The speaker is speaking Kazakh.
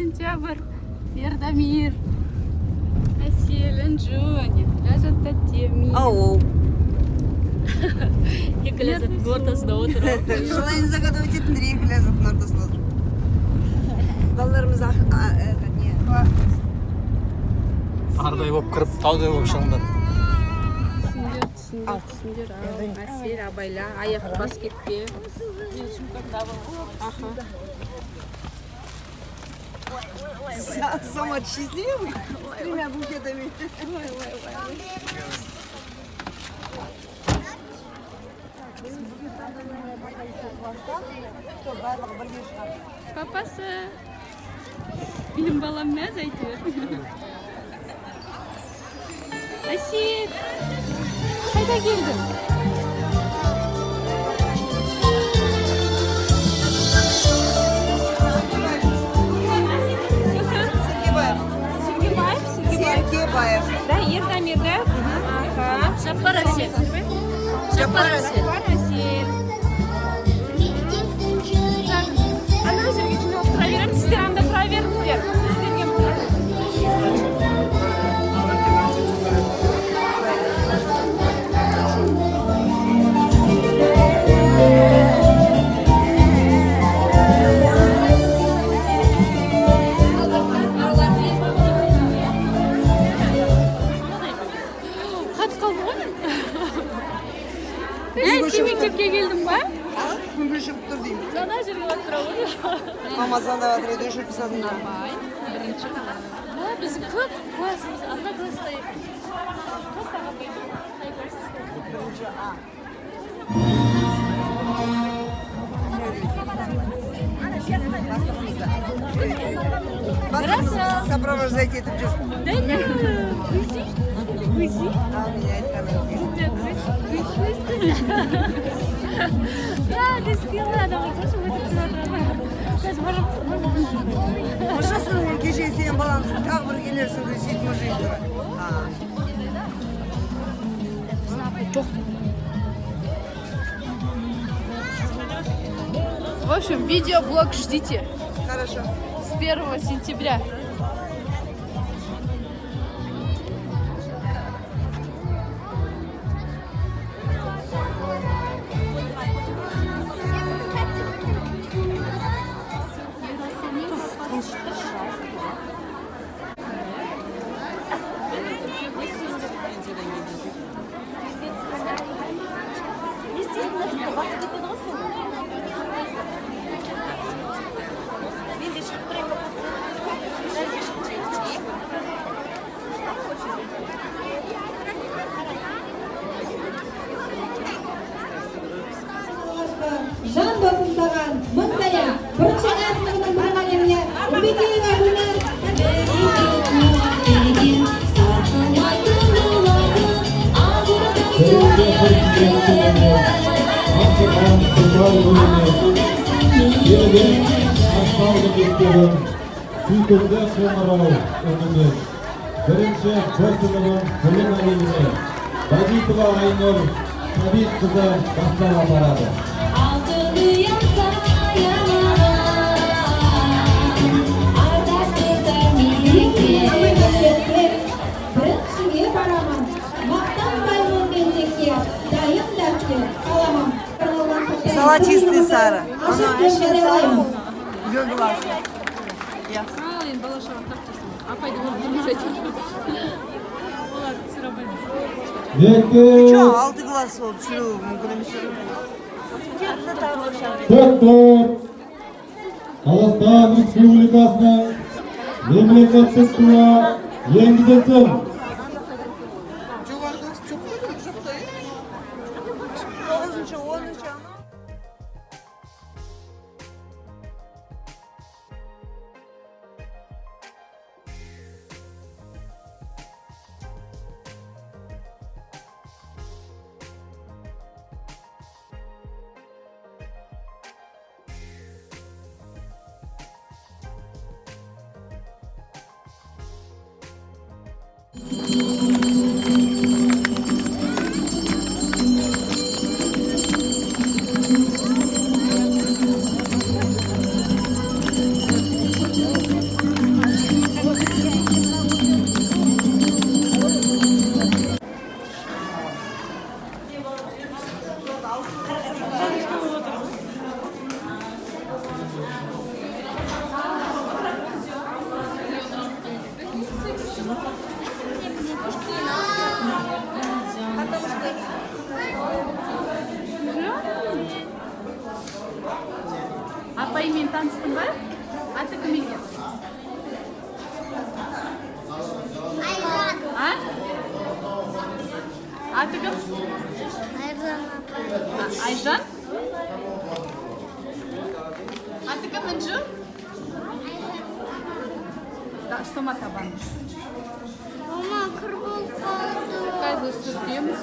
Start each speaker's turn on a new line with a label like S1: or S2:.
S1: Сентябрь. Ердамир, Әсел, Інжу, Ләззат тәтем.
S2: Ау.
S3: Екі Ләззаттың ортасында отырып.
S2: Желание загадывать етіңдер, екі Ләззаттың ортасында отыр. Балаларымыз это, не.
S4: Ардай болып кіріп, таудай болып шығыңдар.
S1: Түсіңдер, түсіңдер, түсіңдер. Ау, Әсел, абайла, аяқ бас кетпе.
S3: Мен сумкамды алып.
S1: Аха.
S2: Самат счастливый с тремя букетами.
S1: Папасы. Менің балам мәз әйтеуір. Әсел, қайда келдің?
S2: Сергебаев.
S1: Сергебаев, Сергебаев.
S2: Сергебаев.
S1: Да, Ердамир, да? Аха.
S3: Жаппар Әсел. Жаппар Әсел.
S1: Жаппар Әсел. Так, ана жерге жиналып тұра береміз. Сіздер анда тұра беріңіздер. Сіздерге. Қатып қалдым ғой мен. Ей, сен мектепке келдің ба?
S2: Күнге шығып тұр деймін.
S3: Ана жерге барып тұра ғой.
S2: Мама звондап жатыр еді, өшіріп тастадым.
S1: Абай, бірінші.
S3: Да, біздің көп классымыз одна класста екен. Тоқтақ апай. Қай класс?
S2: Бірінші А. Бастығымызды. Бастығымыз сопровождать етіп жүр.
S3: Да, да. Гүзи. Гүзи.
S2: Ал мен айтқаным.
S3: Да, ты смелый адам, слушай, өтіп тұрып жатыр. Қазір можем, можем.
S2: Мыжасың, кеше сенің балаң тағы бір келерсің, сөйтіп мыжиып тұр. А.
S3: Біздің апай жоқ.
S1: В общем, видеоблог ждите
S2: Хорошо.
S1: С 1 сентября.
S3: Не істейсің, мына жерде басып кетеді ғой сені. Мен де шығып тұрайын ба?
S5: Жан досым, саған мың сәлем! Бірінші А сыныбының мұғаліміне Үмбетеева Гүлнар.
S6: Асыған Құдай өлеңі, елден ақталды мектебім, сүйкімді қоңырау үнімен. Бірінші Б сыныбын білім әлеміне Бәдитова Айнұр Сәбитқызы бастап апарады.
S7: Алтын ұям саялаған, ардақты мектебім.
S5: Мектепте біріншіге барамын, мақтанбаймын мен текке, дайын дәптер қаламым.
S2: Золотистый Сара.
S5: Ашық деп жариялаймын.
S2: Глаза.
S1: Ал енді бала шаға тапсырсын. Апайды көріп тұрмыз әйтеуір.
S3: Оларды түсіре алмаймыз.
S6: Мектеп!
S2: Че, алты класс болып түсіру мүмкін емес.
S6: Тәкбір! Қазақстан Республикасының мемлекеттік туы енгізілсін!
S2: Жоғары класс жоқ қой, жоқ та, иә? Тоғызыншы, 10-шы анау.
S1: Таныстың ба? Аты кім екен?
S8: Айжан.
S1: А? Аты кім?
S8: Айжан.
S1: Айжан? Аты кім, Інжу? Да, ұстама табанын.
S8: Мама, кір болып қалды.
S1: Қазір сүртеміз.